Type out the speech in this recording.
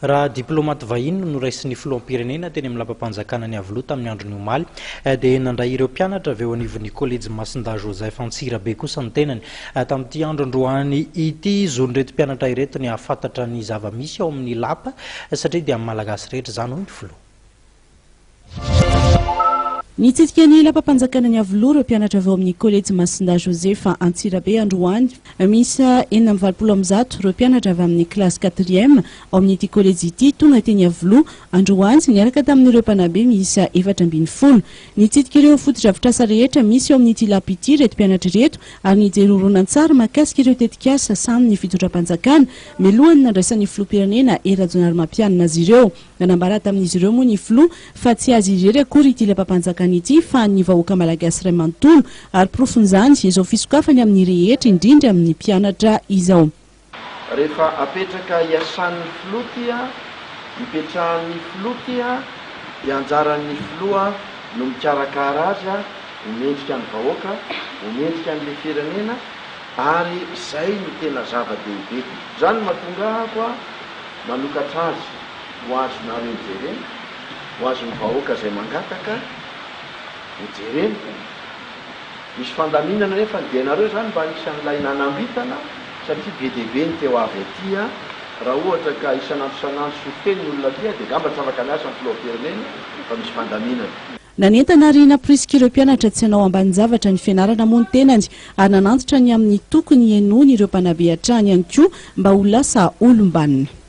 Raha diplaomaty vahiny no noraisin'ny filoham-pirenena teny amin'ny lapam-panjakana ny Iavoloha tamin'ny andron'ny omaly dia nandray ireo mpianatra avy eo anivon'ny kolejy Masindahy Joseph Antsirabe kosa ny tenany. Tamin'ity andro androany ity, zon'ireto mpianatra ireto ny hahafantatra ny zava-misy ao amin'ny lapa satria dia amin'ny Malagasy rehetra izany hoy ny filoha. Nitsidika ny lapam-panjakana ny Iavoloha ireo mpianatra avy ao amin'ny kolejy Masindahy Joseph Antsirabe androany. Miisa 186 ireo mpianatra avy amin'ny kilasy quatrième ao amin'ity kolejy ity tonga teny Iavoloha androany niaraka tamin'ireo mpanabe miisa 14. Nitsidika ireo fotodrafitrasa rehetra misy ao amin'ity lapa ity ireto mpianatra ireto ary nijery horonantsary mahakasika ireo tetikasa sahanin'ny fitondram-panjakana mialohan'ny nandraisan'ny filoham-pirenena Hery Rajaonarimampianina azy ireo. Nanambara tamin'izy ireo moa ny filoha fa tsy azy irery akory ity lapam-panjakana ity fa an'ny vahoaka malagasy iray manontolo ary porofon'izany izao fisokafany amin'ny rehetra indrindra amin'ny mpianatra izao. Rehefa apetraka hiasan'ny filoha ty a, hipetrahan'ny filoha ty a, dia anjaran'ny filoha no mikarakara azy a, ho mendrika ny vahoaka, ho mendrika an'le firenena ary zay no tena zava-dehibe. Zany no mahatonga ahako a manokatra azy ho azonareo jerena, ho azon'ny vahoaka izay mangataka ho jerena. Misy fandaminana nefa ny dia-nareo izany mba anisan'ilay nanambitana satria be dia be ny teo avy aty a! Raha ohatra ka isan'andro isan'andro sy ho feno ny olona aty dia angamba tsy afaka miasa ny filoham-pirenena fa misy fandaminana. Nanentana ary namporisika ireo mpianatra tsy hanao ambanin-javatra ny fianarana moa ny tenany ary nanantitra ny amin'ny tokony henoiny ireo mpanabe hatrany ihany koa mba ho lasa olom-banona.